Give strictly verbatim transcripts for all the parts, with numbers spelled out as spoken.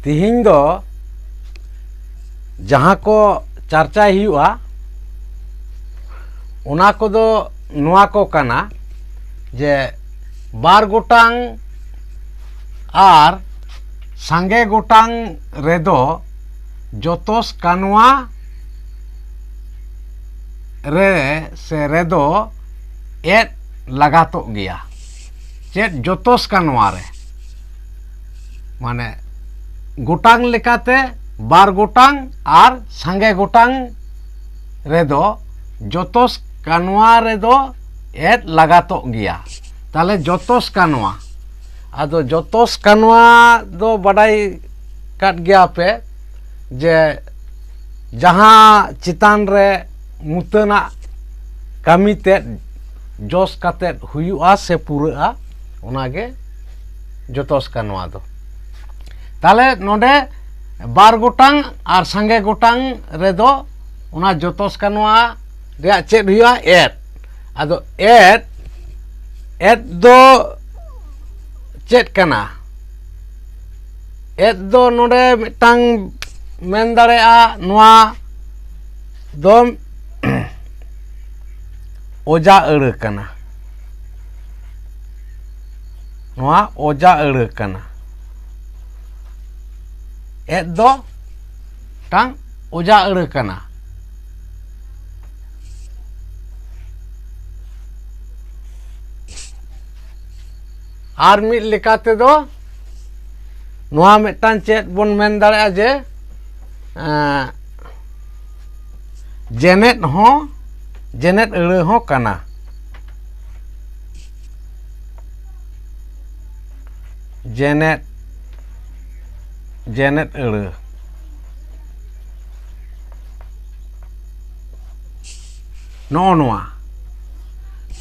ᱛᱤᱦᱤᱧ ᱫᱚ ᱡᱟᱦᱟᱸ ᱠᱚ ᱪᱟᱨᱪᱟᱭ ᱦᱩᱭᱩᱜᱼᱟ, ᱚᱱᱟ ᱠᱚᱫᱚ ᱱᱚᱣᱟ ᱠᱚ ᱠᱟᱱᱟ ᱡᱮ ᱵᱟᱨ ᱜᱚᱴᱟᱝ ᱟᱨ ᱥᱟᱸᱜᱮ ᱜᱚᱴᱟᱝ ᱨᱮᱫᱚ ᱡᱚᱛᱚᱥ ᱠᱟᱱᱣᱟ ᱨᱮ ᱥᱮ ᱨᱮᱫᱚ ᱮᱫ ᱞᱟᱜᱟᱛᱚᱜ ᱜᱮᱭᱟ᱾ ᱪᱮᱫ ᱡᱚᱛᱚᱥ ᱠᱟᱱᱣᱟ ᱨᱮ? ᱢᱟᱱᱮ ᱜᱚᱴᱟᱝ ᱞᱮᱠᱟᱛᱮ ᱵᱟᱨ ᱜᱚᱴᱟᱝ ᱟᱨ ᱥᱟᱸᱜᱮ ᱜᱚᱴᱟᱝ ᱨᱮᱫᱚ ᱡᱚᱛᱚᱥ ᱠᱟᱱᱣᱟ ᱨᱮᱫᱚ ᱮᱫ ᱞᱟᱜᱟᱛᱚᱜ ᱜᱮᱭᱟ᱾ ᱛᱟᱦᱞᱮ ᱡᱚᱛᱚᱥ ᱠᱟᱱᱣᱟ, ᱟᱫᱚ ᱡᱚᱛᱚᱥ ᱠᱟᱱᱣᱟ ᱫᱚ ᱵᱟᱰᱟᱭ ᱠᱟᱫ ᱜᱮᱭᱟ ᱯᱮ ᱡᱮ ᱡᱟᱦᱟᱸ ᱪᱮᱛᱟᱱ ᱨᱮ ᱢᱩᱛᱟᱹᱱᱟᱜ ᱠᱟᱹᱢᱤ ᱛᱮᱫ ᱡᱚᱥ ᱠᱟᱛᱮᱫ ᱦᱩᱭᱩᱜᱼᱟ ᱥᱮ ᱯᱩᱨᱟᱹᱜᱼᱟ, ᱚᱱᱟᱜᱮ ᱡᱚᱛᱚᱥ ᱠᱟᱱᱣᱟ ᱫᱚ᱾ ᱛᱟᱦᱞᱮ ᱱᱚᱰᱮ ᱵᱟᱨ ᱜᱚᱴᱟᱝ ᱟᱨ ᱥᱟᱸᱜᱮ ᱜᱚᱴᱟᱝ ᱨᱮᱫᱚ ᱚᱱᱟ ᱡᱚᱛᱚᱥ ᱠᱟᱱᱣᱟ ᱨᱮᱭᱟᱜ ᱪᱮᱫ ᱦᱩᱭᱩᱜᱼᱟ? ᱮᱫ᱾ ᱟᱫᱚ ᱮᱫ, ᱮᱫ ᱫᱚ ᱪᱮᱫ ᱠᱟᱱᱟ? ᱮᱫ ᱫᱚ ᱱᱚᱰᱮ ᱢᱤᱫᱴᱟᱝ ᱢᱮᱱ ᱫᱟᱲᱮᱭᱟᱜᱼᱟ, ᱱᱚᱣᱟ ᱫᱚ ᱚᱡᱟ ᱟᱹᱲᱟᱹ ᱠᱟᱱᱟ᱾ ᱱᱚᱣᱟ ᱚᱡᱟ ᱟᱹᱲᱟᱹ ᱠᱟᱱᱟ᱾ ᱮᱫ ᱫᱚ ᱢᱤᱫᱴᱟᱝ ᱚᱡᱟ ᱟᱹᱲᱟᱹ ᱠᱟᱱᱟ᱾ ᱟᱨ ᱢᱤᱫ ᱞᱮᱠᱟ ᱛᱮᱫᱚ ᱱᱚᱣᱟ ᱢᱤᱫᱴᱟᱝ ᱪᱮᱫ ᱵᱚᱱ ᱢᱮᱱ ᱫᱟᱲᱮᱭᱟᱜᱼᱟ ᱡᱮ, ᱮᱸ, ᱡᱮᱱᱮᱫ ᱦᱚᱸ, ᱡᱮᱱᱮᱫ ᱟᱹᱲᱟᱹ ᱦᱚᱸ ᱠᱟᱱᱟ᱾ ᱡᱮᱱᱮᱫ, ᱡᱮᱱᱮᱫ ᱟᱹᱲᱟᱹ᱾ ᱱᱚᱜᱼᱚ ᱱᱚᱣᱟ᱾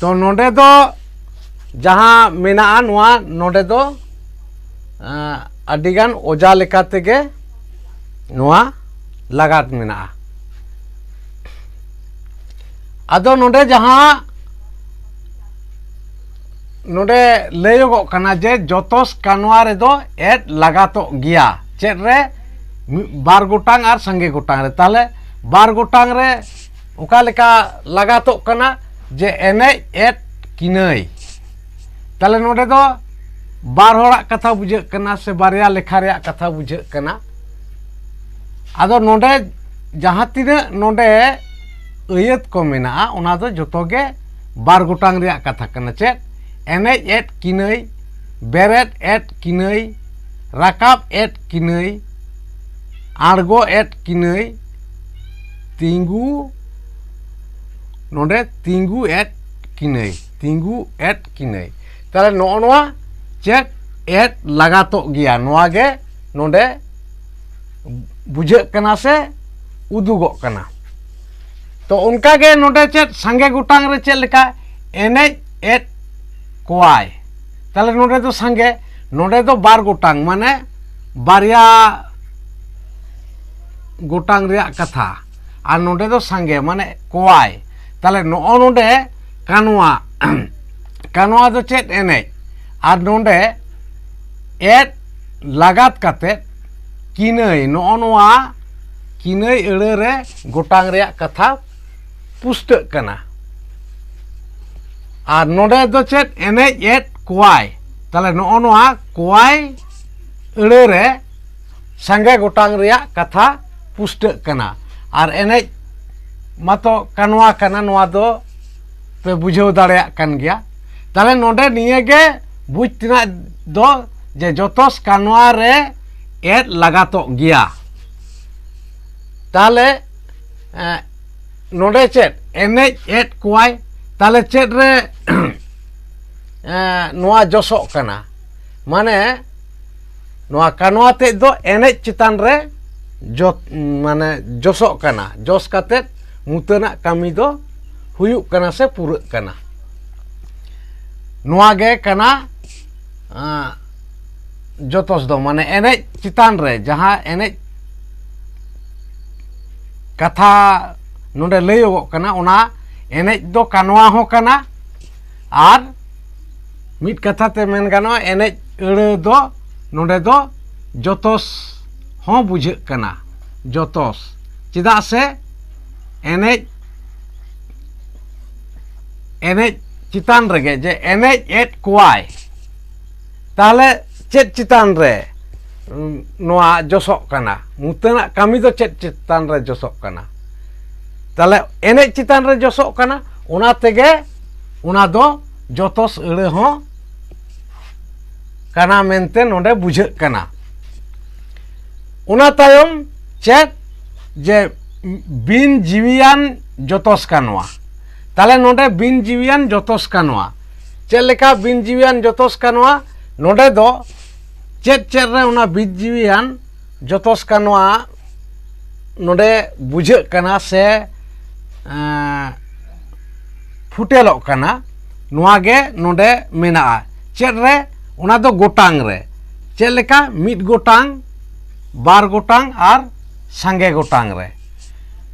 ᱛᱚ ᱱᱚᱰᱮ ᱫᱚ ᱡᱟᱦᱟᱸ ᱢᱮᱱᱟᱜᱼᱟ ᱱᱚᱣᱟ, ᱱᱚᱰᱮ ᱫᱚ, ᱮᱸ, ᱟᱹᱰᱤᱜᱟᱱ ᱚᱡᱟ ᱞᱮᱠᱟ ᱛᱮᱜᱮ ᱱᱚᱣᱟ ᱞᱟᱜᱟᱛ ᱢᱮᱱᱟᱜᱼᱟ᱾ ᱟᱫᱚ ᱱᱚᱰᱮ ᱡᱟᱦᱟᱸ ᱱᱚᱰᱮ ᱞᱟᱹᱭᱚᱜᱚᱜ ᱠᱟᱱᱟ ᱡᱮ ᱡᱚᱛᱚᱥ ᱠᱟᱱᱣᱟ ᱨᱮᱫᱚ ᱮᱫ ᱞᱟᱜᱟᱛᱚᱜ ᱜᱮᱭᱟ᱾ ᱪᱮᱫ ᱨᱮ? ᱢᱤ- ᱵᱟᱨ ᱜᱚᱴᱟᱝ ᱟᱨ ᱥᱟᱸᱜᱮ ᱜᱚᱴᱟᱝ ᱨᱮ᱾ ᱛᱟᱦᱚᱞᱮ ᱵᱟᱨ ᱜᱚᱴᱟᱝ ᱨᱮ ᱚᱠᱟ ᱞᱮᱠᱟ ᱞᱟᱜᱟᱛᱚᱜ ᱠᱟᱱᱟ? ᱡᱮ ᱮᱱᱮᱡ ᱮᱫ ᱠᱤᱱᱟᱹᱭ᱾ ᱛᱟᱦᱚᱞᱮ ᱱᱚᱰᱮ ᱫᱚ ᱵᱟᱨ ᱦᱚᱲᱟᱜ ᱠᱟᱛᱷᱟ ᱵᱩᱡᱷᱟᱹᱜ ᱠᱟᱱᱟ ᱥᱮ ᱵᱟᱨᱭᱟ ᱞᱮᱠᱷᱟ ᱨᱮᱭᱟᱜ ᱠᱟᱛᱷᱟ ᱵᱩᱡᱷᱟᱹᱜ ᱠᱟᱱᱟ᱾ ᱟᱫᱚ ᱱᱚᱰᱮ ᱡᱟᱦᱟᱸ ᱛᱤᱱᱟᱹᱜ ᱱᱚᱰᱮ ᱟᱹᱭᱟᱹᱛ ᱠᱚ ᱢᱮᱱᱟᱜᱼᱟ, ᱚᱱᱟ ᱫᱚ ᱡᱚᱛᱚ ᱜᱮ ᱵᱟᱨ ᱜᱚᱴᱟᱝ ᱨᱮᱭᱟᱜ ᱠᱟᱛᱷᱟ ᱠᱟᱱᱟ᱾ ᱪᱮᱫ? ᱮᱱᱮᱡ ᱮᱫ ᱠᱤᱱᱟᱹᱭ, ᱵᱮᱨᱮᱫ ᱮᱫ ᱠᱤᱱᱟᱹᱭ, ᱨᱟᱠᱟᱵ ᱮᱫ ᱠᱤᱱᱟᱹᱭ, ᱟᱬᱜᱚ ᱮᱫ ᱠᱤᱱᱟᱹᱭ, ᱛᱤᱸᱜᱩ, ᱱᱚᱰᱮ ᱛᱤᱸᱜᱩ ᱮᱫ ᱠᱤᱱᱟᱹᱭ, ᱛᱤᱸᱜᱩ ᱮᱫ ᱠᱤᱱᱟᱹᱭ᱾ ᱛᱟᱦᱚᱞᱮ ᱱᱚᱜᱼᱚ ᱱᱚᱣᱟ ᱪᱮᱫ ᱮᱫ ᱞᱟᱜᱟᱛᱚᱜ ᱜᱮᱭᱟ, ᱱᱚᱣᱟ ᱜᱮ ᱱᱚᱰᱮ ᱵᱩᱡᱷᱟᱹᱜ ᱠᱟᱱᱟ ᱥᱮ ᱩᱫᱩᱜᱚᱜ ᱠᱟᱱᱟ᱾ ᱛᱚ ᱚᱱᱠᱟ ᱜᱮ ᱱᱚᱰᱮ ᱪᱮᱫ ᱥᱟᱸᱜᱮ ᱜᱚᱴᱟᱝ ᱨᱮ ᱪᱮᱫ ᱞᱮᱠᱟ ᱮᱱᱮᱡ ᱮᱫ ᱠᱚᱣᱟᱭ, ᱛᱟᱦᱚᱞᱮ ᱱᱚᱰᱮ ᱫᱚ ᱥᱟᱸᱜᱮ, ᱱᱚᱰᱮ ᱫᱚ ᱵᱟᱨ ᱜᱚᱴᱟᱝ, ᱢᱟᱱᱮ ᱵᱟᱨᱭᱟ ᱜᱚᱴᱟᱝ ᱨᱮᱭᱟᱜ ᱠᱟᱛᱷᱟ, ᱟᱨ ᱱᱚᱰᱮ ᱫᱚ ᱥᱟᱸᱜᱮ, ᱢᱟᱱᱮ ᱠᱚᱣᱟᱭ᱾ ᱛᱟᱦᱚᱞᱮ ᱱᱚᱜᱼᱚ ᱱᱚᱰᱮ ᱠᱟᱱᱣᱟ, ᱠᱟᱱᱣᱟ ᱫᱚ ᱪᱮᱫ? ᱮᱱᱮᱡ᱾ ᱟᱨ ᱱᱚᱰᱮ ᱮᱫ ᱞᱟᱜᱟᱛ ᱠᱟᱛᱮ ᱠᱤᱱᱟᱹᱭ, ᱱᱚᱜᱼᱚ ᱱᱚᱣᱟ ᱠᱤᱱᱟᱹᱭ ᱟᱹᱲᱟᱹ ᱨᱮ ᱜᱚᱴᱟᱝ ᱨᱮᱭᱟᱜ ᱠᱟᱛᱷᱟ ᱯᱩᱥᱴᱟᱹᱜ ᱠᱟᱱᱟ᱾ ᱟᱨ ᱱᱚᱰᱮ ᱫᱚ ᱪᱮᱫ? ᱮᱱᱮᱡ ᱮᱫ ᱠᱚᱣᱟᱭ᱾ ᱛᱟᱦᱚᱞᱮ ᱱᱚᱜᱼᱚ ᱱᱚᱣᱟ ᱠᱚᱣᱟᱭ ᱟᱹᱲᱟᱹ ᱨᱮ ᱥᱟᱸᱜᱮ ᱜᱚᱴᱟᱝ ᱨᱮᱭᱟᱜ ᱠᱟᱛᱷᱟ ᱯᱩᱥᱴᱟᱹᱜ ᱠᱟᱱᱟ᱾ ᱟᱨ ᱮᱱᱮᱡ ᱢᱟᱛᱚ ᱠᱟᱱᱣᱟ ᱠᱟᱱᱟ, ᱱᱚᱣᱟ ᱫᱚ ᱯᱮ ᱵᱩᱡᱷᱟᱹᱣ ᱫᱟᱲᱮᱭᱟᱜ ᱠᱟᱱ ᱜᱮᱭᱟ᱾ ᱛᱟᱦᱚᱞᱮ ᱱᱚᱰᱮ ᱱᱤᱭᱟᱹ ᱜᱮ ᱵᱩᱡᱽ ᱛᱮᱱᱟᱜ ᱫᱚ ᱡᱮ ᱡᱚᱛᱚᱥ ᱠᱟᱱᱣᱟ ᱨᱮ ᱮᱫ ᱞᱟᱜᱟᱛᱚᱜ ᱜᱮᱭᱟ᱾ ᱛᱟᱦᱚᱞᱮ, ᱮᱸ, ᱱᱚᱰᱮ ᱪᱮᱫ? ᱮᱱᱮᱡ ᱮᱫ ᱠᱚᱣᱟᱭ᱾ ᱛᱟᱦᱚᱞᱮ ᱪᱮᱫ ᱨᱮ, ᱮᱸ, ᱱᱚᱣᱟ ᱡᱚᱥᱚᱜ ᱠᱟᱱᱟ? ᱢᱟᱱᱮ ᱱᱚᱣᱟ ᱠᱟᱱᱣᱟ ᱛᱮᱫ ᱫᱚ ᱮᱱᱮᱡ ᱪᱮᱛᱟᱱ ᱨᱮ ᱡᱚ-, ᱢᱟᱱᱮ ᱡᱚᱥᱚᱜ ᱠᱟᱱᱟ, ᱡᱚᱥ ᱠᱟᱛᱮᱫ ᱢᱩᱛᱟᱹᱱᱟᱜ ᱠᱟᱹᱢᱤ ᱫᱚ ᱦᱩᱭᱩᱜ ᱠᱟᱱᱟ ᱥᱮ ᱯᱩᱨᱟᱹᱜ ᱠᱟᱱᱟ᱾ ᱱᱚᱣᱟ ᱜᱮ ᱠᱟᱱᱟ, ᱟᱸ, ᱡᱚᱛᱚᱥ ᱫᱚ, ᱢᱟᱱᱮ ᱮᱱᱮᱡ ᱪᱮᱛᱟᱱ ᱨᱮ ᱡᱟᱦᱟᱸ ᱮᱱᱮᱡ ᱠᱟᱛᱷᱟ ᱱᱚᱰᱮ ᱞᱟᱹᱭᱚᱜᱚᱜ ᱠᱟᱱᱟ, ᱚᱱᱟ ᱮᱱᱮᱡ ᱫᱚ ᱠᱟᱱᱣᱟ ᱦᱚᱸ ᱠᱟᱱᱟ, ᱟᱨ ᱢᱤᱫ ᱠᱟᱛᱷᱟ ᱛᱮ ᱢᱮᱱ ᱜᱟᱱᱚᱜᱼᱟ, ᱮᱱᱮᱡ ᱟᱹᱲᱟᱹ ᱫᱚ ᱱᱚᱰᱮ ᱫᱚ ᱡᱚᱛᱚᱥ ᱦᱚᱸ ᱵᱩᱡᱷᱟᱹᱜ ᱠᱟᱱᱟ᱾ ᱡᱚᱛᱚᱥ, ᱪᱮᱫᱟᱜ ᱥᱮ ᱮᱱᱮᱡ ᱮᱱᱮᱡ ᱪᱮᱛᱟᱱ ᱨᱮᱜᱮ, ᱡᱮ ᱮᱱᱮᱡ ᱮᱫ ᱠᱚᱣᱟᱭ, ᱛᱟᱦᱚᱞᱮ ᱪᱮᱫ ᱪᱮᱛᱟᱱ ᱨᱮ ᱱᱚᱣᱟ ᱡᱚᱥᱚᱜ ᱠᱟᱱᱟ? ᱢᱩᱛᱟᱹᱱᱟᱜ ᱠᱟᱹᱢᱤ ᱫᱚ ᱪᱮᱫ ᱪᱮᱛᱟᱱ ᱨᱮ ᱡᱚᱥᱚᱜ ᱠᱟᱱᱟ? ᱛᱟᱦᱚᱞᱮ ᱮᱱᱮᱡ ᱪᱮᱛᱟᱱ ᱨᱮ ᱡᱚᱥᱚᱜ ᱠᱟᱱᱟ᱾ ᱚᱱᱟ ᱛᱮᱜᱮ ᱚᱱᱟ ᱫᱚ ᱡᱚᱛᱚᱥ ᱟᱹᱲᱟᱹ ᱦᱚᱸ ᱠᱟᱱᱟ ᱢᱮᱱᱛᱮ ᱱᱚᱰᱮ ᱵᱩᱡᱷᱟᱹᱜ ᱠᱟᱱᱟ᱾ ᱚᱱᱟ ᱛᱟᱭᱚᱢ ᱪᱮᱫ? ᱡᱮ ᱵᱤᱱ ᱡᱤᱣᱤᱭᱟᱱ ᱡᱚᱛᱚᱥ ᱠᱟᱱᱣᱟ᱾ ᱛᱟᱦᱚᱞᱮ ᱱᱚᱰᱮ ᱵᱤᱱ ᱡᱤᱣᱤᱭᱟᱱ ᱡᱚᱛᱚᱥ ᱠᱟᱱᱣᱟ᱾ ᱪᱮᱫ ᱞᱮᱠᱟ ᱵᱤᱱ ᱡᱤᱣᱤᱭᱟᱱ ᱡᱚᱛᱚᱥ ᱠᱟᱱᱣᱟ? ᱱᱚᱰᱮ ᱫᱚ ᱪᱮᱫ ᱪᱮᱫ ᱨᱮ ᱚᱱᱟ ᱵᱤᱱ ᱡᱤᱣᱤᱭᱟᱱ ᱡᱚᱛᱚᱥ ᱠᱟᱱᱣᱟ ᱱᱚᱰᱮ ᱵᱩᱡᱷᱟᱹᱜ ᱠᱟᱱᱟ ᱥᱮ ᱯᱷᱩᱴᱮᱞᱚᱜ ᱠᱟᱱᱟ, ᱱᱚᱣᱟ ᱜᱮ ᱱᱚᱰᱮ ᱢᱮᱱᱟᱜᱼᱟ᱾ ᱪᱮᱫ ᱨᱮ? ᱚᱱᱟ ᱫᱚ ᱜᱚᱴᱟᱝ ᱨᱮ᱾ ᱪᱮᱫ ᱞᱮᱠᱟ? ᱢᱤᱫ ᱜᱚᱴᱟᱝ, ᱵᱟᱨ ᱜᱚᱴᱟᱝ ᱟᱨ ᱥᱟᱸᱜᱮ ᱜᱚᱴᱟᱝ ᱨᱮ᱾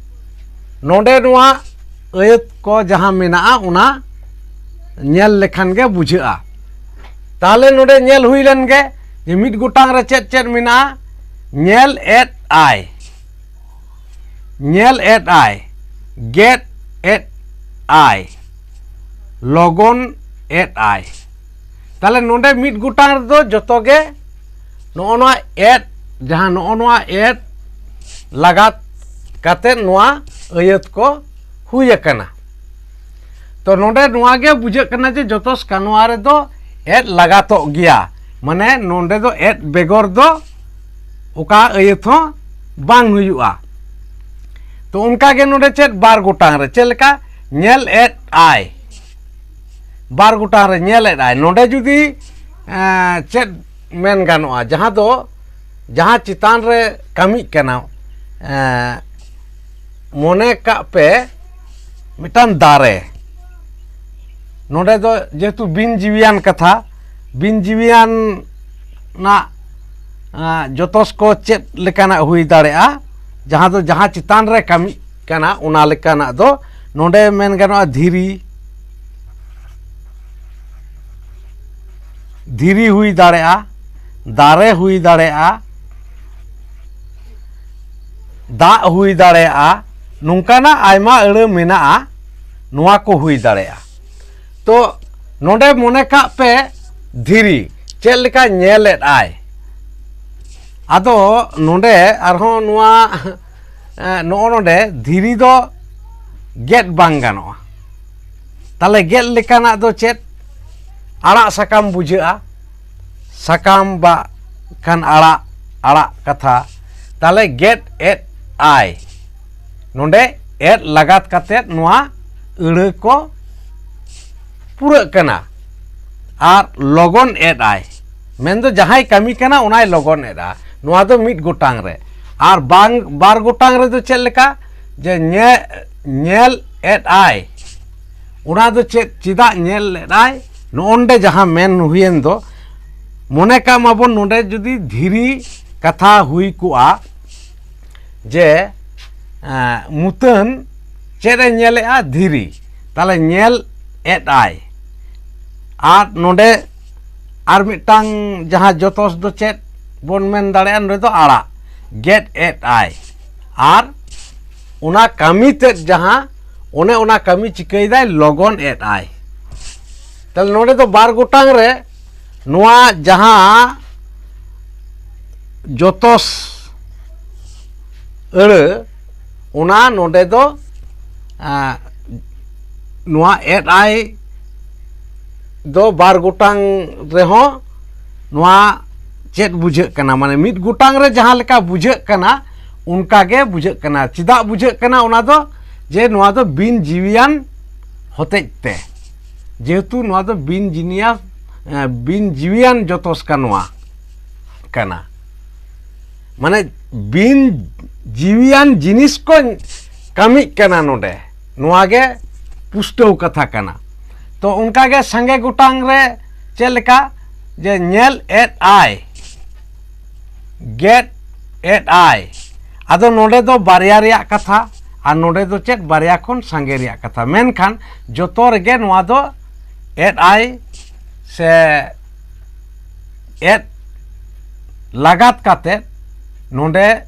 ᱱᱚᱰᱮ ᱱᱚᱣᱟ ᱟᱹᱭᱟᱹᱛ ᱠᱚ ᱡᱟᱦᱟᱸ ᱢᱮᱱᱟᱜᱼᱟ, ᱚᱱᱟ ᱧᱮᱞ ᱞᱮᱠᱷᱟᱱ ᱜᱮ ᱵᱩᱡᱷᱟᱹᱜᱼᱟ᱾ ᱛᱟᱦᱚᱞᱮ ᱱᱚᱰᱮ ᱧᱮᱞ ᱦᱩᱭ ᱞᱮᱱ ᱜᱮ ᱡᱮ ᱢᱤᱫ ᱜᱚᱴᱟᱝ ᱨᱮ ᱪᱮᱫ ᱪᱮᱫ ᱢᱮᱱᱟᱜᱼᱟ᱾ ᱧᱮᱞ ᱮᱫ ᱟᱭ, ᱧᱮᱞ ᱮᱫ ᱟᱭ, ᱜᱮᱫ ᱮᱫ ᱟᱭ, ᱞᱚᱜᱚᱱ ᱮᱫ ᱟᱭ᱾ ᱛᱟᱦᱚᱞᱮ ᱱᱚᱰᱮ ᱢᱤᱫ ᱜᱚᱴᱟᱝ ᱨᱮᱫᱚ ᱡᱚᱛᱚ ᱜᱮ ᱱᱚᱜᱼᱚ ᱱᱚᱣᱟ ᱮᱫ, ᱡᱟᱦᱟᱸ ᱱᱚᱜᱼᱚ ᱱᱚᱣᱟ ᱮᱫ ᱞᱟᱜᱟᱛ ᱠᱟᱛᱮ ᱱᱚᱣᱟ ᱟᱹᱭᱟᱹᱛ ᱠᱚ ᱦᱩᱭ ᱟᱠᱟᱱᱟ᱾ ᱛᱚ ᱱᱚᱰᱮ ᱱᱚᱣᱟ ᱜᱮ ᱵᱩᱡᱷᱟᱹᱜ ᱠᱟᱱᱟ ᱡᱮ ᱡᱚᱛᱚᱥ ᱠᱟᱱᱣᱟ ᱨᱮᱫᱚ ᱮᱫ ᱞᱟᱜᱟᱛᱚᱜ ᱜᱮᱭᱟ, ᱢᱟᱱᱮ ᱱᱚᱰᱮ ᱫᱚ ᱮᱫ ᱵᱮᱜᱚᱨ ᱫᱚ ᱚᱠᱟ ᱟᱹᱭᱟᱹᱛ ᱦᱚᱸ ᱵᱟᱝ ᱦᱩᱭᱩᱜᱼᱟ᱾ ᱛᱚ ᱚᱱᱠᱟ ᱜᱮ ᱱᱚᱰᱮ ᱪᱮᱫ? ᱵᱟᱨ ᱜᱚᱴᱟᱝ ᱨᱮ᱾ ᱪᱮᱫ ᱞᱮᱠᱟ? ᱧᱮᱞ ᱮᱫ ᱟᱭ, ᱵᱟᱨ ᱜᱚᱴᱟᱝ ᱨᱮ ᱧᱮᱞ ᱮᱫ ᱟᱭ᱾ ᱱᱚᱰᱮ ᱡᱩᱫᱤ ᱮᱸ, ᱪᱮᱫ ᱢᱮᱱ ᱜᱟᱱᱚᱜᱼᱟ, ᱡᱟᱦᱟᱸ ᱫᱚ ᱡᱟᱦᱟᱸ ᱪᱮᱛᱟᱱ ᱨᱮ ᱠᱟᱹᱢᱤᱜ ᱠᱟᱱᱟ, ᱮᱸ, ᱢᱚᱱᱮ ᱠᱟᱜ ᱯᱮ ᱢᱤᱫᱴᱟᱝ ᱫᱟᱨᱮ᱾ ᱱᱚᱰᱮ ᱫᱚ ᱡᱮᱦᱮᱛᱩ ᱵᱤᱱ ᱡᱤᱣᱤᱭᱟᱱ ᱠᱟᱛᱷᱟ, ᱵᱤᱱ ᱡᱤᱣᱤᱭᱟᱱ ᱱᱟᱜ, ᱮᱸ, ᱡᱚᱛᱚᱥ ᱠᱚ ᱪᱮᱫ ᱞᱮᱠᱟᱱᱟᱜ ᱦᱩᱭ ᱫᱟᱲᱮᱭᱟᱜᱼᱟ? ᱡᱟᱦᱟᱸ ᱫᱚ ᱡᱟᱦᱟᱸ ᱪᱮᱛᱟᱱ ᱨᱮ ᱠᱟᱹᱢᱤᱜ ᱠᱟᱱᱟ, ᱚᱱᱟ ᱞᱮᱠᱟᱱᱟᱜ ᱫᱚ ᱱᱚᱰᱮ ᱢᱮᱱ ᱜᱟᱱᱚᱜᱼᱟ ᱫᱷᱤᱨᱤ, ᱫᱷᱤᱨᱤ ᱦᱩᱭ ᱫᱟᱲᱮᱭᱟᱜᱼᱟ᱾ ᱫᱟᱨᱮ ᱦᱩᱭ ᱫᱟᱲᱮᱭᱟᱜᱼᱟ, ᱫᱟᱜ ᱦᱩᱭ ᱫᱟᱲᱮᱭᱟᱜᱼᱟ, ᱱᱚᱝᱠᱟᱱᱟᱜ ᱟᱭᱢᱟ ᱟᱹᱲᱟᱹ ᱢᱮᱱᱟᱜᱼᱟ, ᱱᱚᱣᱟ ᱠᱚ ᱦᱩᱭ ᱫᱟᱲᱮᱭᱟᱜᱼᱟ᱾ ᱛᱚ ᱱᱚᱰᱮ ᱢᱚᱱᱮ ᱠᱟᱜ ᱯᱮ ᱫᱷᱤᱨᱤ ᱪᱮᱫ ᱞᱮᱠᱟ ᱧᱮᱞᱮᱫ ᱟᱭ᱾ ᱟᱫᱚ ᱱᱚᱰᱮ ᱟᱨᱦᱚᱸ ᱱᱚᱣᱟ ᱮ, ᱱᱚᱜᱼᱚ ᱱᱚᱰᱮ ᱫᱷᱤᱨᱤ ᱫᱚ ᱜᱮᱫ ᱵᱟᱝ ᱜᱟᱱᱚᱜᱼᱟ᱾ ᱛᱟᱦᱞᱮ ᱜᱮᱫ ᱞᱮᱠᱟᱱᱟᱜ ᱫᱚ ᱪᱮᱫ? ᱟᱲᱟᱜ ᱥᱟᱠᱟᱢ ᱵᱩᱡᱷᱟᱹᱜᱼᱟ, ᱥᱟᱠᱟᱢ ᱵᱟ ᱠᱷᱟᱱ ᱟᱲᱟᱜ, ᱟᱲᱟᱜ ᱠᱟᱛᱷᱟ᱾ ᱛᱟᱦᱞᱮ ᱜᱮᱫ ᱮᱫ ᱟᱭ, ᱱᱚᱰᱮ ᱮᱫ ᱞᱟᱜᱟᱛ ᱠᱟᱛᱮᱫ ᱱᱚᱣᱟ ᱟᱹᱲᱟᱹ ᱠᱚ ᱯᱩᱨᱟᱹᱜ ᱠᱟᱱᱟ᱾ ᱟᱨ ᱞᱚᱜᱚᱱ ᱮᱫ ᱟᱭ, ᱢᱮᱱᱫᱚ ᱡᱟᱦᱟᱸᱭ ᱠᱟᱹᱢᱤ ᱠᱟᱱᱟ ᱚᱱᱟᱭ ᱞᱚᱜᱚᱱ ᱮᱫᱼᱟ᱾ ᱱᱚᱣᱟ ᱫᱚ ᱢᱤᱫ ᱜᱚᱴᱟᱝ ᱨᱮ᱾ ᱟᱨ ᱵᱟᱝ, ᱵᱟᱨ ᱜᱚᱴᱟᱝ ᱨᱮᱫᱚ ᱪᱮᱫ ᱞᱮᱠᱟ? ᱡᱮ ᱧᱮ-, ᱧᱮᱞ ᱮᱫ ᱟᱭ, ᱚᱱᱟ ᱫᱚ ᱪᱮᱫ, ᱪᱮᱫᱟᱜ ᱧᱮᱞ ᱮᱫ ᱟᱭ? ᱱᱚᱜᱼᱚᱱᱰᱮ ᱡᱟᱦᱟᱸ ᱢᱮᱱ ᱦᱩᱭᱮᱱ ᱫᱚ, ᱢᱚᱱᱮ ᱠᱟᱜ ᱢᱟᱵᱚᱱ ᱱᱚᱰᱮ ᱡᱩᱫᱤ ᱫᱷᱤᱨᱤ ᱠᱟᱛᱷᱟ ᱦᱩᱭ ᱠᱚᱜᱼᱟ, ᱡᱮ ᱮᱸ, ᱢᱩᱛᱟᱹᱱ ᱪᱮᱫ ᱮ ᱧᱮᱞᱮᱜᱼᱟ? ᱫᱷᱤᱨᱤ᱾ ᱛᱟᱦᱞᱮ ᱧᱮᱞ ᱮᱫ ᱟᱭ᱾ ᱟᱨ ᱱᱚᱰᱮ ᱟᱨ ᱢᱤᱫᱴᱟᱝ ᱡᱟᱦᱟᱸ ᱡᱚᱛᱚᱥ ᱫᱚ ᱪᱮᱫ ᱵᱚᱱ ᱢᱮᱱ ᱫᱟᱲᱮᱭᱟᱜᱼᱟ? ᱱᱚᱰᱮ ᱫᱚ ᱟᱲᱟᱜ, ᱜᱮᱫ ᱮᱫ ᱟᱭ᱾ ᱟᱨ ᱚᱱᱟ ᱠᱟᱹᱢᱤ ᱛᱮᱫ ᱡᱟᱦᱟᱸ, ᱚᱱᱮ ᱚᱱᱟ ᱠᱟᱹᱢᱤ ᱪᱤᱠᱟᱹᱭᱮᱫᱟᱭ? ᱞᱚᱜᱚᱱ ᱮᱫ ᱟᱭ᱾ ᱛᱟᱦᱞᱮ ᱱᱚᱰᱮ ᱫᱚ ᱵᱟᱨ ᱜᱚᱴᱟᱝ ᱨᱮ ᱱᱚᱣᱟ ᱡᱟᱦᱟᱸ ᱡᱚᱛᱚᱥ ᱟᱹᱲᱟᱹ, ᱚᱱᱟ ᱱᱚᱰᱮ ᱫᱚ, ᱟᱸ, ᱱᱚᱣᱟ ᱮᱫ ᱟᱭ ᱫᱚ ᱵᱟᱨ ᱜᱚᱴᱟᱝ ᱨᱮᱦᱚᱸ ᱱᱚᱣᱟ ᱪᱮᱫ ᱵᱩᱡᱷᱟᱹᱜ ᱠᱟᱱᱟ? ᱢᱟᱱᱮ ᱢᱤᱫ ᱜᱚᱴᱟᱝ ᱨᱮ ᱡᱟᱦᱟᱸ ᱞᱮᱠᱟ ᱵᱩᱡᱷᱟᱹᱜ ᱠᱟᱱᱟ, ᱚᱱᱠᱟ ᱜᱮ ᱵᱩᱡᱷᱟᱹᱜ ᱠᱟᱱᱟ᱾ ᱪᱮᱫᱟᱜ ᱵᱩᱡᱷᱟᱹᱜ ᱠᱟᱱᱟ? ᱚᱱᱟ ᱫᱚ ᱡᱮ ᱱᱚᱣᱟ ᱫᱚ ᱵᱤᱱ ᱡᱤᱣᱤᱭᱟᱱ ᱦᱚᱛᱮᱡ ᱛᱮ, ᱡᱮᱦᱮᱛᱩ ᱱᱚᱣᱟ ᱫᱚ ᱵᱤᱱ ᱡᱤᱱᱤᱭᱟᱥ, ᱮᱸ, ᱵᱤᱱ ᱡᱤᱣᱤᱭᱟᱱ ᱡᱚᱛᱚᱥ ᱠᱟ ᱱᱚᱣᱟ ᱠᱟᱱᱟ᱾ ᱢᱟᱱᱮ ᱵᱤᱱ ᱡᱤᱣᱤᱭᱟᱱ ᱡᱤᱱᱤᱥ ᱠᱚ ᱠᱟᱹᱢᱤᱜ ᱠᱟᱱᱟ ᱱᱚᱰᱮ, ᱱᱚᱣᱟ ᱜᱮ ᱯᱩᱥᱴᱟᱹᱣ ᱠᱟᱛᱷᱟ ᱠᱟᱱᱟ᱾ ᱛᱚ ᱚᱱᱠᱟ ᱜᱮ ᱥᱟᱸᱜᱮ ᱜᱚᱴᱟᱝ ᱨᱮ ᱪᱮᱫ ᱞᱮᱠᱟ? ᱡᱮ ᱧᱮᱞ ᱮᱫ ᱟᱭ, ᱜᱮᱫ ᱮᱫ ᱟᱭ᱾ ᱟᱫᱚ ᱱᱚᱰᱮ ᱫᱚ ᱵᱟᱨᱭᱟ ᱨᱮᱭᱟᱜ ᱠᱟᱛᱷᱟ, ᱟᱨ ᱱᱚᱰᱮ ᱫᱚ ᱪᱮᱫ? ᱵᱟᱨᱭᱟ ᱠᱷᱚᱱ ᱥᱟᱸᱜᱮ ᱨᱮᱭᱟᱜ ᱠᱟᱛᱷᱟ᱾ ᱢᱮᱱᱠᱷᱟᱱ ᱡᱚᱛᱚ ᱨᱮᱜᱮ ᱱᱚᱣᱟ ᱫᱚ ᱮᱫ ᱟᱭ ᱥᱮ ᱮᱫ ᱞᱟᱜᱟᱛ ᱠᱟᱛᱮ ᱱᱚᱰᱮ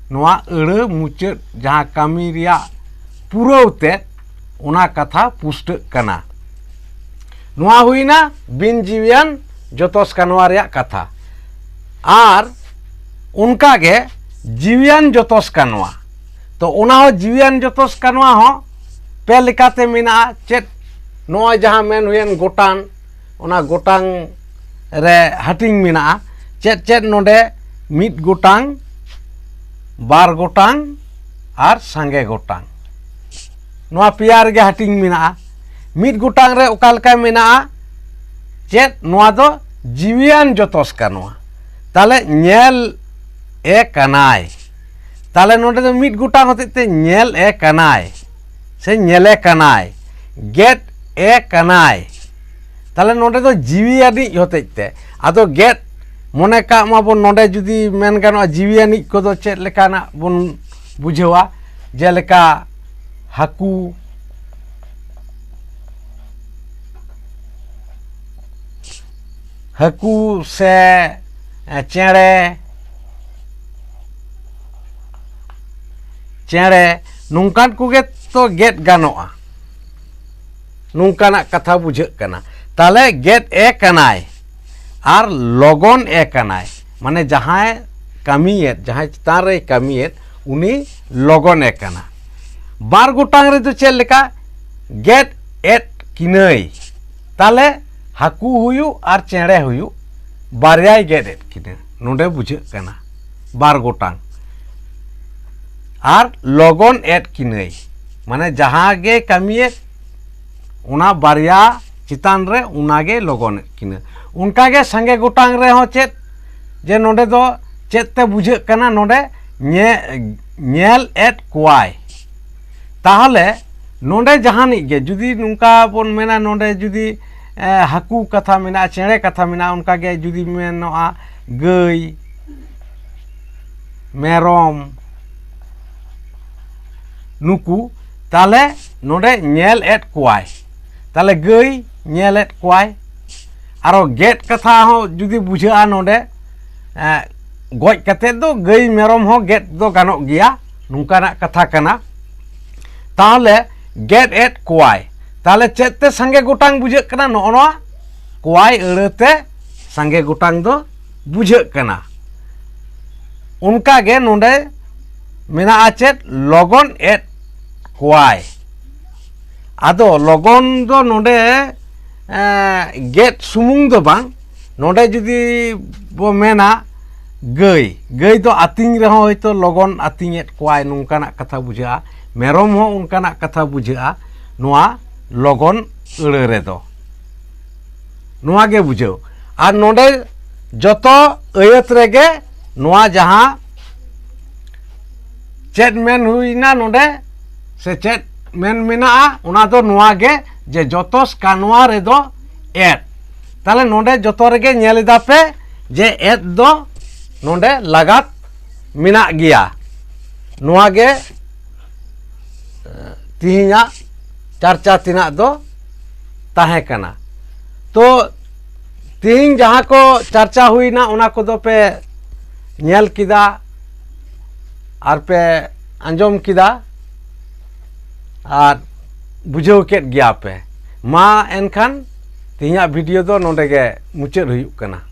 ᱱᱚᱣᱟ ᱟᱹᱲᱟᱹ ᱢᱩᱪᱟᱹᱫ ᱡᱟᱦᱟᱸ ᱠᱟᱹᱢᱤ ᱨᱮᱭᱟᱜ ᱯᱩᱨᱟᱹᱣ ᱛᱮᱫ, ᱚᱱᱟ ᱠᱟᱛᱷᱟ ᱯᱩᱥᱴᱟᱹᱜ ᱠᱟᱱᱟ᱾ ᱱᱚᱣᱟ ᱦᱩᱭᱱᱟ ᱵᱤᱱ ᱡᱤᱣᱤᱭᱟᱱ ᱡᱚᱛᱚᱥ ᱠᱟᱱᱣᱟ ᱨᱮᱭᱟᱜ ᱠᱟᱛᱷᱟ᱾ ᱟᱨ ᱚᱱᱠᱟᱜᱮ ᱡᱤᱣᱤᱭᱟᱱ ᱡᱚᱛᱚᱥ ᱠᱟᱱᱣᱟ, ᱛᱚ ᱚᱱᱟ ᱦᱚᱸ ᱡᱤᱣᱤᱭᱟᱱ ᱡᱚᱛᱚᱥ ᱠᱟᱱᱣᱟ ᱦᱚᱸ ᱯᱮ ᱞᱮᱠᱟᱛᱮ ᱢᱮᱱᱟᱜᱼᱟ᱾ ᱪᱮᱫ? ᱱᱚᱜᱼᱚᱭ ᱡᱟᱦᱟᱸ ᱢᱮᱱ ᱦᱩᱭᱮᱱ ᱜᱚᱴᱟᱝ, ᱚᱱᱟ ᱜᱚᱴᱟᱝ ᱨᱮ ᱦᱟᱹᱴᱤᱧ ᱢᱮᱱᱟᱜᱼᱟ᱾ ᱪᱮᱫ ᱪᱮᱫ ᱱᱚᱰᱮ? ᱢᱤᱫ ᱜᱚᱴᱟᱝ, ᱵᱟᱨ ᱜᱚᱴᱟᱝ ᱟᱨ ᱥᱟᱸᱜᱮ ᱜᱚᱴᱟᱝ᱾ ᱱᱚᱣᱟ ᱯᱮᱭᱟ ᱨᱮᱜᱮ ᱦᱟᱹᱴᱤᱧ ᱢᱮᱱᱟᱜᱼᱟ᱾ ᱢᱤᱫ ᱜᱚᱴᱟᱝ ᱨᱮ ᱚᱠᱟ ᱞᱮᱠᱟ ᱢᱮᱱᱟᱜᱼᱟ? ᱪᱮᱫ? ᱱᱚᱣᱟ ᱫᱚ ᱡᱤᱣᱤᱭᱟᱱ ᱡᱚᱛᱚᱥ ᱠᱟᱱᱣᱟ᱾ ᱛᱟᱦᱞᱮ ᱧᱮᱞ ᱮ ᱠᱟᱱᱟᱭ᱾ ᱛᱟᱦᱞᱮ ᱱᱚᱰᱮ ᱫᱚ ᱢᱤᱫ ᱜᱚᱴᱟᱝ ᱦᱚᱛᱮᱡ ᱛᱮ ᱧᱮᱞ ᱮ ᱠᱟᱱᱟᱭ ᱥᱮ ᱧᱮᱞᱮ ᱠᱟᱱᱟᱭ, ᱜᱮᱫ ᱮ ᱠᱟᱱᱟᱭ᱾ ᱛᱟᱦᱞᱮ ᱱᱚᱰᱮ ᱫᱚ ᱡᱤᱣᱤ ᱟᱹᱱᱤᱡ ᱦᱚᱛᱮᱡ ᱛᱮ᱾ ᱟᱫᱚ ᱜᱮᱫ, ᱢᱚᱱᱮ ᱠᱟᱜ ᱢᱟᱵᱚᱱ, ᱱᱚᱰᱮ ᱡᱩᱫᱤ ᱢᱮᱱ ᱜᱟᱱᱚᱜᱼᱟ, ᱡᱤᱣᱤ ᱟᱹᱱᱤᱡ ᱠᱚᱫᱚ ᱪᱮᱫ ᱞᱮᱠᱟᱱᱟᱜ ᱵᱚᱱ ᱵᱩᱡᱷᱟᱹᱣᱟ? ᱡᱮᱞᱮᱠᱟ ᱦᱟᱹᱠᱩ, ᱦᱟᱹᱠᱩ ᱥᱮ ᱪᱮᱬᱮ, ᱪᱮᱬᱮ, ᱱᱚᱝᱠᱟᱱ ᱠᱚᱜᱮ ᱛᱚ ᱜᱮᱫ ᱜᱟᱱᱚᱜᱼᱟ᱾ ᱱᱚᱝᱠᱟᱱᱟᱜ ᱠᱟᱛᱷᱟ ᱵᱩᱡᱷᱟᱹᱜ ᱠᱟᱱᱟ᱾ ᱛᱟᱦᱞᱮ ᱜᱮᱫ ᱮ ᱠᱟᱱᱟᱭ ᱟᱨ ᱞᱚᱜᱚᱱ ᱮ ᱠᱟᱱᱟᱭ, ᱢᱟᱱᱮ ᱡᱟᱦᱟᱸᱭ ᱠᱟᱹᱢᱤᱭᱮᱫ, ᱡᱟᱦᱟᱸᱭ ᱪᱮᱛᱟᱱ ᱨᱮᱭ ᱠᱟᱹᱢᱤᱭᱮᱫ, ᱩᱱᱤ ᱞᱚᱜᱚᱱ ᱮ ᱠᱟᱱᱟ᱾ ᱵᱟᱨ ᱜᱚᱴᱟᱝ ᱨᱮᱫᱚ ᱪᱮᱫ ᱞᱮᱠᱟ? ᱜᱮᱫ ᱮᱫ ᱠᱤᱱᱟᱹᱭ᱾ ᱛᱟᱦᱞᱮ ᱦᱟᱹᱠᱩ ᱦᱩᱭᱩᱜ ᱟᱨ ᱪᱮᱬᱮ ᱦᱩᱭᱩᱜ, ᱵᱟᱨᱭᱟᱭ ᱜᱮᱫ ᱮᱫ ᱠᱤᱱᱟᱹ, ᱱᱚᱰᱮ ᱵᱩᱡᱷᱟᱹᱜ ᱠᱟᱱᱟ ᱵᱟᱨ ᱜᱚᱴᱟᱝ᱾ ᱟᱨ ᱞᱚᱜᱚᱱ ᱮᱫ ᱠᱤᱱᱟᱹᱭ, ᱢᱟᱱᱮ ᱡᱟᱦᱟᱸ ᱜᱮ ᱠᱟᱹᱢᱤᱭᱮᱫ, ᱚᱱᱟ ᱵᱟᱨᱭᱟ ᱪᱮᱛᱟᱱ ᱨᱮ ᱚᱱᱟᱜᱮ ᱞᱚᱜᱚᱱ ᱮᱫ ᱠᱤᱱᱟᱹ᱾ ᱚᱱᱠᱟᱜᱮ ᱥᱟᱸᱜᱮ ᱜᱚᱴᱟᱝ ᱨᱮᱦᱚᱸ ᱪᱮᱫ? ᱡᱮ ᱱᱚᱰᱮ ᱫᱚ ᱪᱮᱫ ᱛᱮ ᱵᱩᱡᱷᱟᱹᱜ ᱠᱟᱱᱟ? ᱱᱚᱰᱮ ᱧᱮ-, ᱧᱮᱞ ᱮᱫ ᱠᱚᱣᱟᱭ᱾ ᱛᱟᱦᱚᱞᱮ ᱱᱚᱰᱮ ᱡᱟᱦᱟᱱᱤᱡ ᱜᱮ ᱡᱩᱫᱤ ᱱᱚᱝᱠᱟ ᱵᱚᱱ ᱢᱮᱱᱟ, ᱱᱚᱰᱮ ᱡᱩᱫᱤ, ᱮ, ᱦᱟᱹᱠᱩ ᱠᱟᱛᱷᱟ ᱢᱮᱱᱟᱜᱼᱟ, ᱪᱮᱬᱮ ᱠᱟᱛᱷᱟ ᱢᱮᱱᱟᱜᱼᱟ, ᱚᱱᱠᱟᱜᱮ ᱡᱩᱫᱤ ᱢᱮᱱᱚᱜᱼᱟ ᱜᱟᱹᱭ, ᱢᱮᱨᱚᱢ, ᱱᱩᱠᱩ, ᱛᱟᱦᱞᱮ ᱱᱚᱰᱮ ᱧᱮᱞ ᱮᱫ ᱠᱚᱣᱟᱭ᱾ ᱛᱟᱦᱞᱮ ᱜᱟᱹᱭ ᱧᱮᱞ ᱮᱫ ᱠᱚᱣᱟᱭ᱾ ᱟᱨᱚ ᱜᱮᱫ ᱠᱟᱛᱷᱟ ᱦᱚᱸ ᱡᱩᱫᱤ ᱵᱩᱡᱷᱟᱹᱜᱼᱟ ᱱᱚᱰᱮ, ᱮᱸ, ᱜᱚᱡ ᱠᱟᱛᱮ ᱫᱚ ᱜᱟᱹᱭ ᱢᱮᱨᱚᱢ ᱦᱚᱸ ᱜᱮᱫ ᱫᱚ ᱜᱟᱱᱚᱜ ᱜᱮᱭᱟ, ᱱᱚᱝᱠᱟᱱᱟᱜ ᱠᱟᱛᱷᱟ ᱠᱟᱱᱟ᱾ ᱛᱟᱦᱚᱞᱮ ᱜᱮᱫ ᱮᱫ ᱠᱚᱣᱟᱭ, ᱛᱟᱦᱚᱞᱮ ᱪᱮᱫ ᱛᱮ ᱥᱟᱸᱜᱮ ᱜᱚᱴᱟᱝ ᱵᱩᱡᱷᱟᱹᱜ ᱠᱟᱱᱟ? ᱱᱚᱜᱼᱚ ᱱᱚᱣᱟ ᱠᱚᱣᱟᱭ ᱟᱹᱲᱟᱹ ᱛᱮ ᱥᱟᱸᱜᱮ ᱜᱚᱴᱟᱝ ᱫᱚ ᱵᱩᱡᱷᱟᱹᱜ ᱠᱟᱱᱟ᱾ ᱚᱱᱠᱟ ᱜᱮ ᱱᱚᱰᱮ ᱢᱮᱱᱟᱜᱼᱟ ᱪᱮᱫ? ᱞᱚᱜᱚᱱ ᱮᱫ ᱠᱚᱣᱟᱭ᱾ ᱟᱫᱚ ᱞᱚᱜᱚᱱ ᱫᱚ ᱱᱚᱰᱮ, ᱮᱸ, ᱜᱮᱫ ᱥᱩᱢᱩᱝ ᱫᱚ ᱵᱟᱝ, ᱱᱚᱰᱮ ᱡᱩᱫᱤ ᱵᱚ ᱢᱮᱱᱟ ᱜᱟᱹᱭ, ᱜᱟᱹᱭ ᱫᱚ ᱟᱹᱛᱤᱧ ᱨᱮᱦᱚᱸ ᱦᱚᱭᱛᱳ ᱞᱚᱜᱚᱱ ᱟᱹᱛᱤᱧᱮᱫ ᱠᱚᱣᱟᱭ, ᱱᱚᱝᱠᱟᱱᱟᱜ ᱠᱟᱛᱷᱟ ᱵᱩᱡᱷᱟᱹᱜᱼᱟ᱾ ᱢᱮᱨᱚᱢ ᱦᱚᱸ ᱚᱱᱠᱟᱱᱟᱜ ᱠᱟᱛᱷᱟ ᱵᱩᱡᱷᱟᱹᱜᱼᱟ ᱱᱚᱣᱟ ᱞᱚᱜᱚᱱ ᱟᱹᱲᱟᱹ ᱨᱮᱫᱚ᱾ ᱱᱚᱣᱟ ᱜᱮ ᱵᱩᱡᱷᱟᱹᱣ᱾ ᱟᱨ ᱱᱚᱰᱮ ᱡᱚᱛᱚ ᱟᱹᱭᱟᱹᱛ ᱨᱮᱜᱮ ᱱᱚᱣᱟ ᱡᱟᱦᱟᱸ ᱪᱮᱫ ᱢᱮᱱ ᱦᱩᱭᱱᱟ ᱱᱚᱰᱮ, ᱥᱮ ᱪᱮᱫ ᱢᱮᱱ ᱢᱮᱱᱟᱜᱼᱟ, ᱚᱱᱟ ᱫᱚ ᱱᱚᱣᱟ ᱜᱮ, ᱡᱮ ᱡᱚᱛᱚ ᱥᱠᱟᱱᱣᱟ ᱨᱮᱫᱚ ᱮᱫ᱾ ᱛᱟᱦᱞᱮ ᱱᱚᱰᱮ ᱡᱚᱛᱚ ᱨᱮᱜᱮ ᱧᱮᱞ ᱮᱫᱟ ᱯᱮ ᱡᱮ ᱮᱫ ᱫᱚ ᱱᱚᱰᱮ ᱞᱟᱜᱟᱛ ᱢᱮᱱᱟᱜ ᱜᱮᱭᱟ᱾ ᱱᱚᱣᱟ ᱜᱮ, ᱮ, ᱛᱤᱦᱤᱧᱟᱜ ᱪᱟᱨᱪᱟ ᱛᱮᱱᱟᱜ ᱫᱚ ᱛᱟᱦᱮᱸ ᱠᱟᱱᱟ᱾ ᱛᱚ, ᱛᱤᱦᱤᱧ ᱡᱟᱦᱟᱸ ᱠᱚ ᱪᱟᱨᱪᱟ ᱦᱩᱭᱱᱟ, ᱚᱱᱟ ᱠᱚᱫᱚ ᱯᱮ ᱧᱮᱞ ᱠᱮᱫᱟ ᱟᱨ ᱯᱮ ᱟᱸᱡᱚᱢ ᱠᱮᱫᱟ ᱟᱨ ᱵᱩᱡᱷᱟᱹᱣ ᱠᱮᱫ ᱜᱮᱭᱟ ᱯᱮ᱾ ᱢᱟ ᱮᱱᱠᱷᱟᱱ ᱛᱤᱦᱤᱧᱟᱜ ᱵᱷᱤᱰᱤᱭᱳ ᱫᱚ ᱱᱚᱰᱮ ᱜᱮ ᱢᱩᱪᱟᱹᱫ ᱦᱩᱭᱩᱜ ᱠᱟᱱᱟ᱾